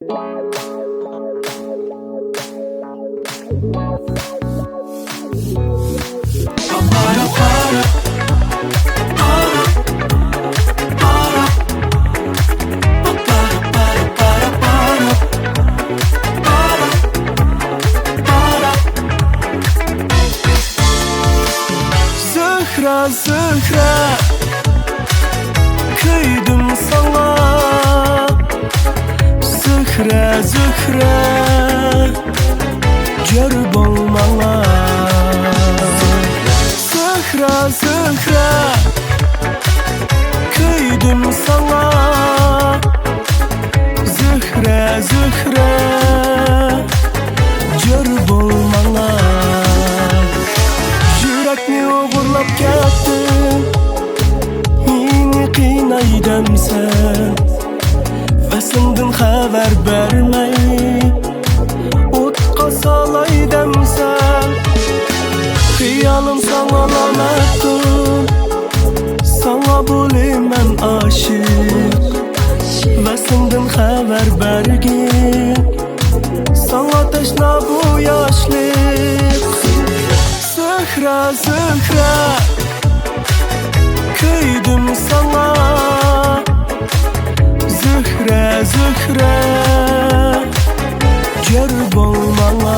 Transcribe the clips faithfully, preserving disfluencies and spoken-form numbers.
زۆھرە، زۆھرە، كۆيدۈم ساڭا. زۆھرە، زۆھرە، جور بول ماڭا. زۆھرە، زۆھرە، كۆيدۈم ساڭا. زۆھرە، زۆھرە، جور بول ماڭا. يۈرەكنى ئوغرىلاپ كەتتىڭ، مېنى قىيناي دەمسەن؟ ۋەسلىڭدىن خەۋەر بەرمەي، ئوتقا سالاي دەمسەن؟ خىيالىم ساڭا لامەتتۇر، ساڭا بولىمەن ئاشىق. ۋەسلىڭدىن خەۋەر بەرگىن، ساڭا تەشنا بۇ ياشلىق. زۆھرە، زۆھرە، كۆيدۈم ساڭا. زۆھرە، زۆھرە، جور بول ماڭا.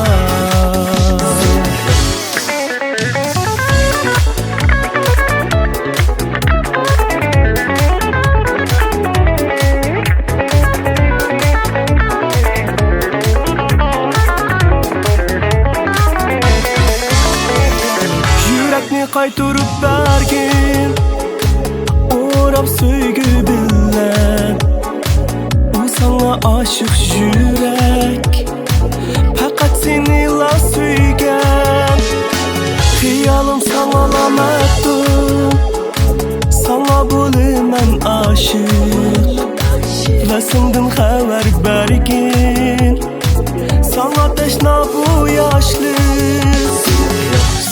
يۈرەكنى قايتۇرۇپ بەرگىن، ئوراپ سۆيگۈ بىلەن. ئۇ ساڭا ئاشىق يۈرەك، پەقەت سېنىلا سۆيگەن. خىيالىم ساڭا لامەتتۇر، ساڭا بولىمەن ئاشىق. ۋەسلىڭدىن خەۋەر بەرگىن، ساڭا تەشنا بۇ ياشلىق.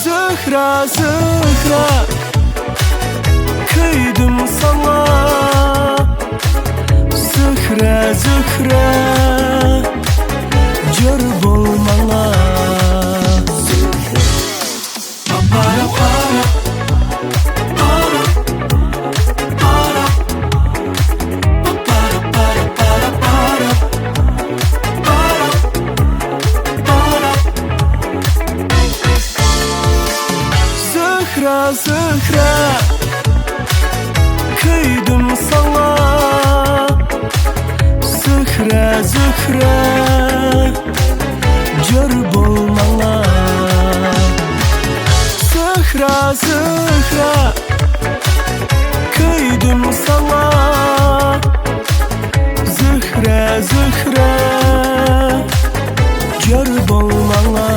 زۆھرە، زۆھرە، كۆيدۈم ساڭا. زۆھرە، زۆھرە، جور بول ماڭا. زۆھرە، زۆھرە، كۆيدۈم ساڭا. زۆھرە، زۆھرە، جور بول ماڭا. زۆھرە، زۆھرە، كۆيدۈم ساڭا. زۆھرە، زۆھرە، جور بول ماڭا.